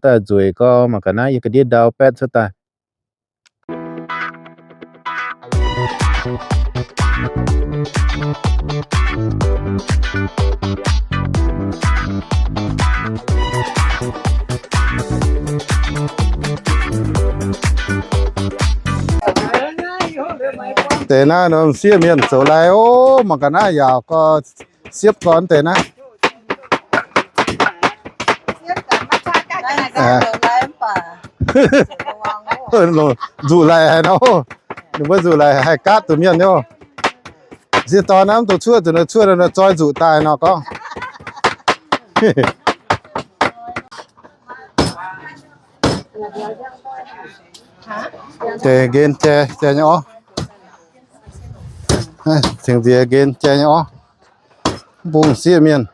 daaih nzueic gau, mangc gaax naaiv yie ga'ndiev ndau baetv cuotv daaih. Deix naaiv norm sieqv mienh zoux lai oc, mangc gaax naaiv yaac gau, siepv gau deix naaiv. Nzuqc lai haic nor, ninh mbuo nzuqc lai haih gaatv zuqc mienh nyei. Nziex dorn naaiv mv dungx cuotv, zuqc nor cuotv nor zoi nzuqc daaih nor gorngv. Deix nqen jai, jai nyei orv. Cingx nziex nqen jai nyei orv. Mv bung sieqv mienh.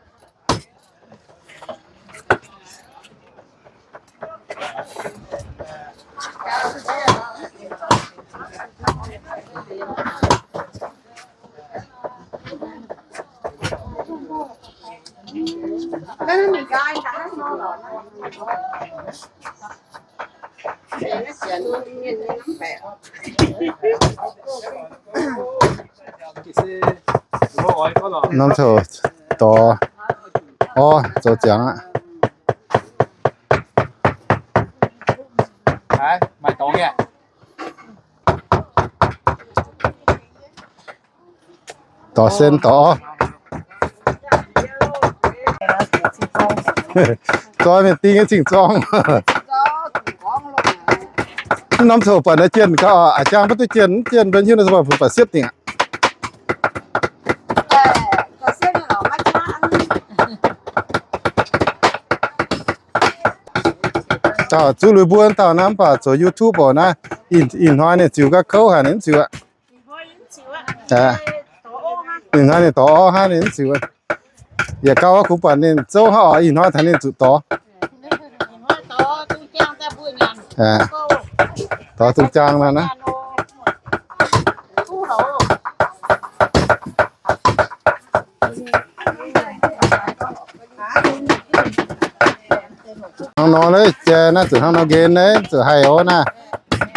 Norm coux dorh orv zoux ziangx aqv. Dorh sen dorh orv. Zoi mienh ding nyei cing-zorng. Norm coux buatc naaiv jienh gau, a'jang maiv duqv jienh, jienh mbenc hiuv nor, buatc siepv dingc aqv. Dauh zuqv lui mbuo dauh naaiv mv baac zoux YouTube oc naaiv, ih hnoi ninh ziux ga'kouv haic ninh mv ziux aqv. Ih hnoi ninh dorh orv hnangv ninh mv ziux. Yaac gauh kuv buatc ninh zouv hnangv oc, ih hnoi taux ninh zuqc dorh. Dorh dungz jaang nor naaiv. Hnangv nor naaiv jai naaiv zuqc hnangv nor nqen naaiv zuqc haih oc naaiv.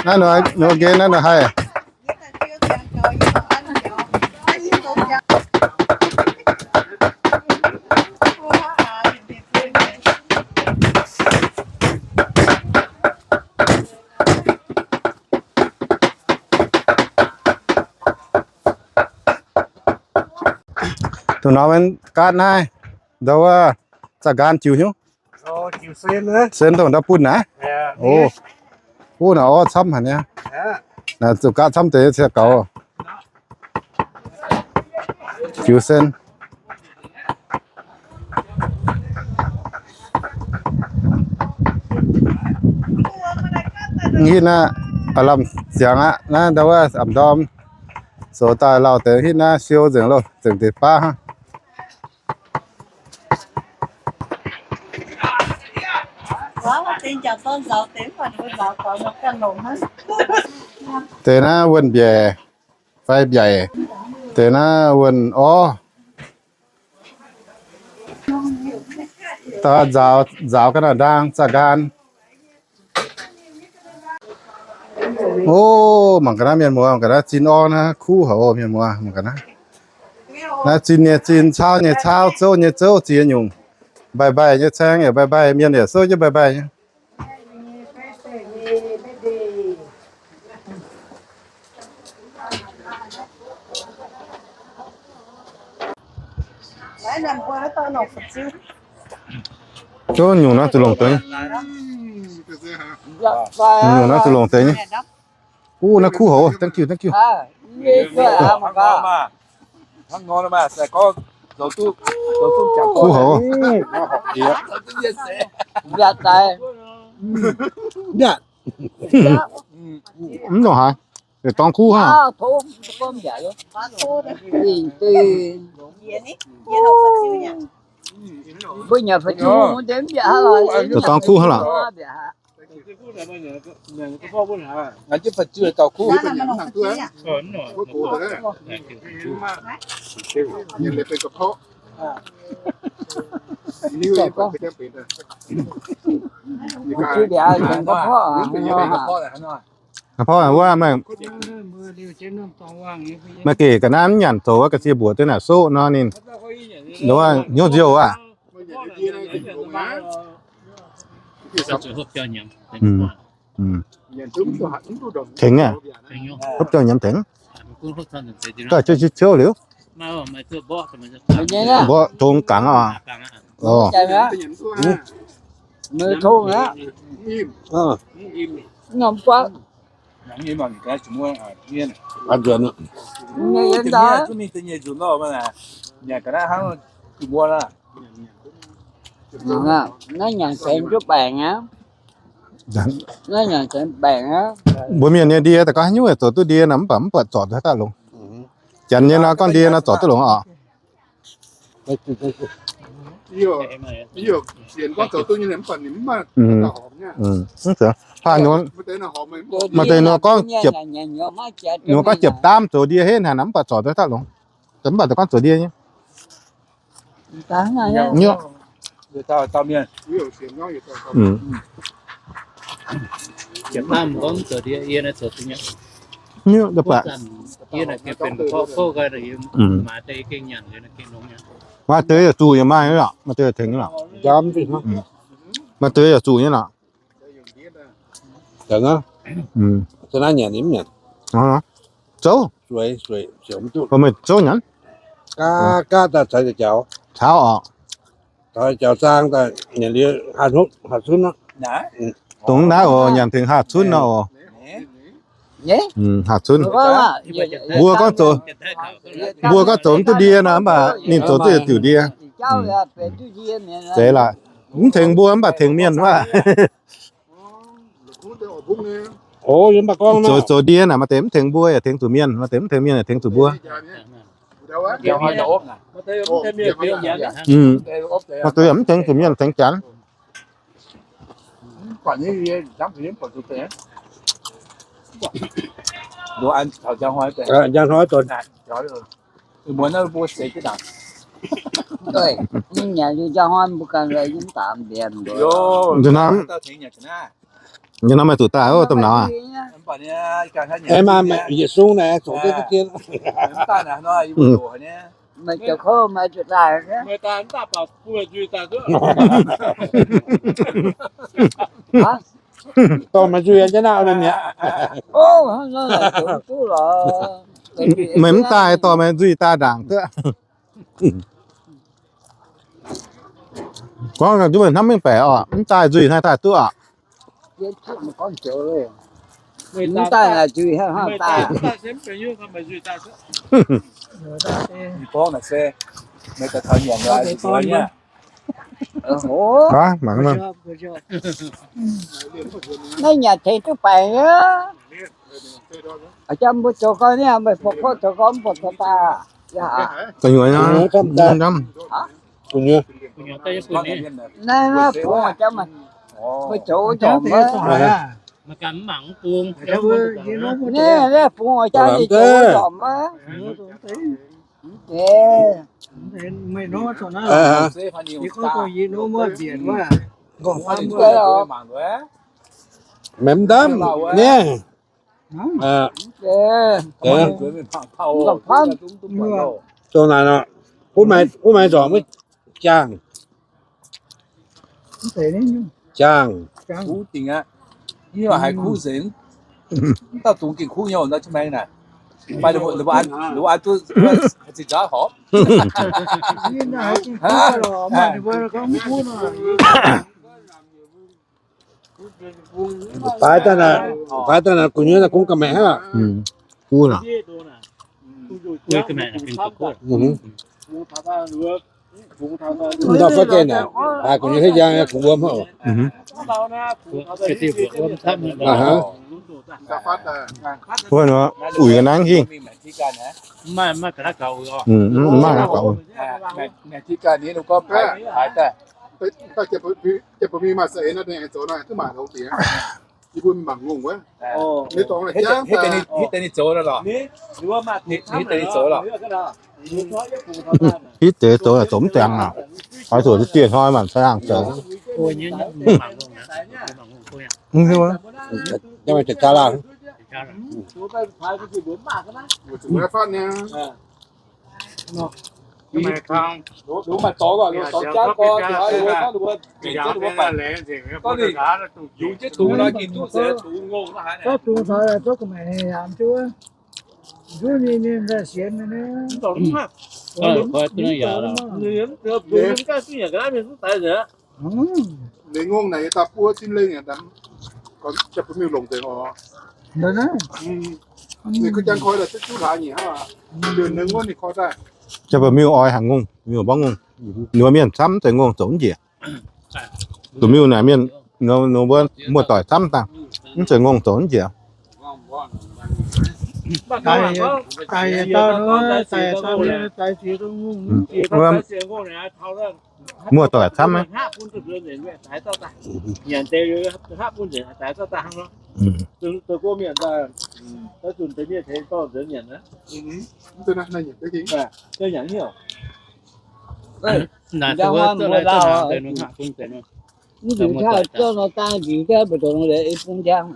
Naaiv nor nqen naaiv nor haih. Dongh nor maiv gaatv naaiv, ndau wuov zaah nqaang jiux hnyouv. Sen dongh ndau bun naaiv. Ov, naaiv orv camv haic niaa. Naaiv zuqc gaatv camv deix nyei ciex gaux. Jiux sen. Hitv naaiv aav lamh ziangx aqv. Naaiv ndau wuov a'ndorm zoux daaih lauh deix hitv naaiv siou nzengc loh, nzengc deix baav hnangv. Deix naaiv wuonh mbiaec fai mbiaic. Deix naaiv wuonh orv. Nzaaux, nzaaux ga'naaiv ndaang zaah nqaang. Ov, mangc ga'naaiv mienh muoz, mangc ga'naaiv zinh orv naaiv kuv haic oc mienh muoz, mangc ga'naaiv. Naaiv zinh nyei zinh, caauv nyei caauv, zouv nyei zouv, ziex nyungc. Mbaih mbaih nyei caeng yaac mbaih mbaih, mienh yaac souv jienv mbaih mbaih nyei. Zouv nyungc naaiv zuqc longc deix. Nyungc naaiv zuqc longc deix nyei. Ov, naaiv kuv haic. Thank you, thank you. Kuv haic. Mv nor haaix, dongh kuv hnangv. Dongh kuv hnangv lorqc. Ga'fauv wuov, maaih gec ga'naaiv mv nyanc zoux wuov ga'sie mbuoqc duqv naaic soqv nor ninh hnyouv nziouv aqv. Tengx aqv, hopv jauv nyiemz tengx. Ga'ciouv ciouv liuz, mborqv tong gangx aqv. Naaiv nyanc tengx jienv baengc aqv. Naaiv nyanc tengx baengc aqv. Mbuo mienh nyei ndie daaih gorngv haaix nyungc zoux duqv ndie nor mv baac mv buatc zorc duqv daaih longx. Janx nyei nor gorngv ndie nor zorc duqv longx oc. Maaih deix nor gorngv ziepc, nor gorngv ziepc daamv zoux ndie henv haaix nor mv baac zorc duqv daaih longx. Mv baac gorngv zoux ndie nyei. Maaih deix yaac zuqc yaac maaih lorqc, maaih deix yaac tengx lorqc. Maaih deix yaac zuqc nyei lorqc. Da'naaiv nyanc, zouv, meih zouv nyanc, gaav daaih caux jaux, caux oc. Caux jaux zaang daaih nyanc liuz haah cunv, haah cunv, dongh naaiv oc, nyanc tengx haah cunv nor oc. Haah cunv. Mbuo gorngv zoux, mbuo gorngv zoux mv duqv ndie nor mv baac ninh zoux duqv yietc diuc ndie. Zeiz laaix, mv tengx mbuo mv baac tengx mienh wuov. Zoux, zoux ndie naaic maaih deix mv tengx mbuo yaac tengx zuqc mienh, maaih deix mv tengx mienh yaac tengx zuqc mbuo. Maaih deix yaac mv tengx zuqc mienh, tengx janx. Nzunc hnamv, nzunc hnamv meih zuqc daaih domh nauz aqv. Yietc sung naaic, dorh meih nzuih nyei naaiv mi'aqv. Meih mv daaih dorh meih nzuih daaih ndaangc duqv. Gorngv duqv meih hnamv mengh baeqc oc, mv daaih nzuih hnangv daaih duqv oc. Mv daaih nzuih hnangv daaih. Naaiv nyanc tengx duqv baengc aqv. Jang mbuo zoux gau nyei, meih buatc gorngv zoux gau mv buatc zoux daaih. Naaiv bungx jang meih zoux ndorm, naaiv bungx jang ninh zoux ndorm aqv. Meih mv ndamv nyei. Dongh naaic nor, kuv maaih zoc mv jaangh. Jaangh. Faix daaih naaic, faix daaih naaic gu'nyuoz naaic kungx ga'maeqc hnangv aqv. Kuv naaic. Mv dauh fatv geh naaic, haiz gu'nyuoz hlei njang kungx wuom hnangv oc. Uix ga'naaiv hingh. Mv maaih ga'naaiv gaux. Yie mbuo mangc ngongh wuov. Hitv deix ninh zoux lorqc. Hitv deix zoux lorqc. Hitv deix zoux lorqc, zoux mv dangx aqv. Oix zuqc dieh hnoi mangc sai hangh zoux. Ninh ngongh naaic yie daaih buov cin lengh, Jaa-Bou-Miuh longc nzengc oc. Ninh kuv jangx koi daaih duqv juv hlaax nyei hnangv. Ndunh nengh wuov ninh koi daaih. Jaa-Bou-Miuh oix haaix ngongh, Miuh mborqv ngongh. Ninh mbuo mienh camv deix ngongh zoux mv njiec. Bou-Miuh naaic mienh, ninh mbuo muoz-doic camv daaih, mv zeiz ngongh zoux mv njiec. Muoz-doic camv. Mv nzunc taux zouv nor dangh nzingc gau mbu'ndongx lez i bung njang.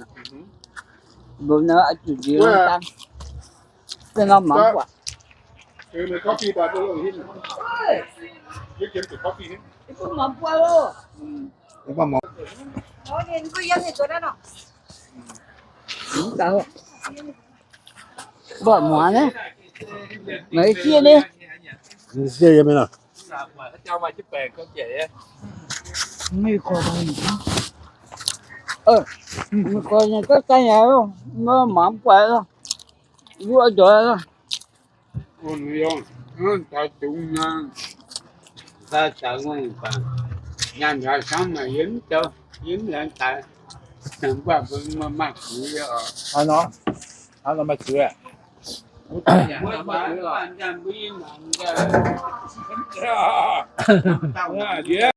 Mbuo nor zuqc nzingc dangh. Nor mangc buatc. Mbuo muangx naaiv, meih siev nyei. Siev yie mingh. Meih gorx nyei gorngv daaih yaac mangc mv buatc, luoqc ndoqc. Nyaanh njaaux camv naaic yie mv zoux, yie mv laengz daaih. Mv baac mbuo maaih zuiz oc. Maaih zuiz aqv.